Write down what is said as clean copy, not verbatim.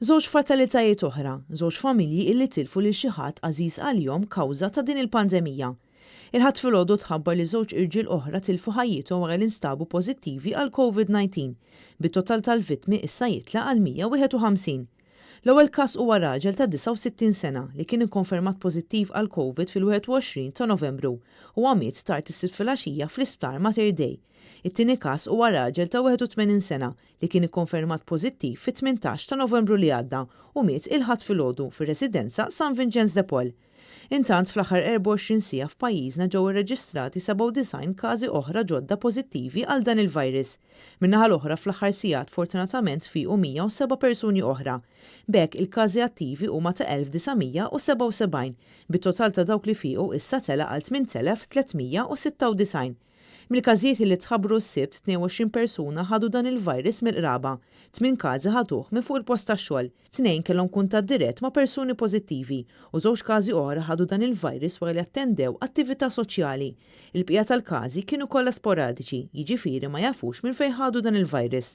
Żewġ fatalitajiet oħra, żewġ familji illi tilfu lil xi ħadd għażiż għalihom kawża ta' din il-pandemija. Il-Ħadd filgħodu tħabbar li żewġ irġiel oħra tilfu ħajjithom wara li nstabu pożittivi għal Covid-19, bit-total tal-vittmi issa jitla' għal 151. L-ewwel każ huwa raġel ta' 69 sena li kien ikkonfermat pożittiv għal Covid fil-21 ta' Novembru. Huwa miet tard is-Sibt filgħaxija fl-Isptar Mater Dei. It-tieni każ huwa raġel ta' 81 sena li kien ikkonfermat pożittiv fit-18 ta' Novembru li għadda u miet il-Ħadd filgħodu fir-residenza San Vinċenz de Paul. Intant, fl-aħħar 24 siegħa f'pajjiżna ġew irreġistrati 97 każi oħra ġodda pożittivi għal dan il-virus. Min-naħa l-oħra fl-aħħar sigħat fortunatament fiequ 107 persuni oħra. B'hekk il-każi attivi huma ta' 1977, bit-total ta' dawk li fiequ issa tela' għal 8396. Mill-każijiet li tħabbru s-Sibt, 22 persuna ħadu dan il-virus mill-qraba, tmien każi ħaduh minn fuq il-post tax-xogħol, tnejn kellhom kuntatt dirett ma' persuni pożittivi u żewġ każi oħra ħadu dan il-virus wara li attendew attività soċjali. Il-bqija tal-każi kienu kollha sporadiċi, jiġifieri ma jafux minn fejn ħadu dan il-virus.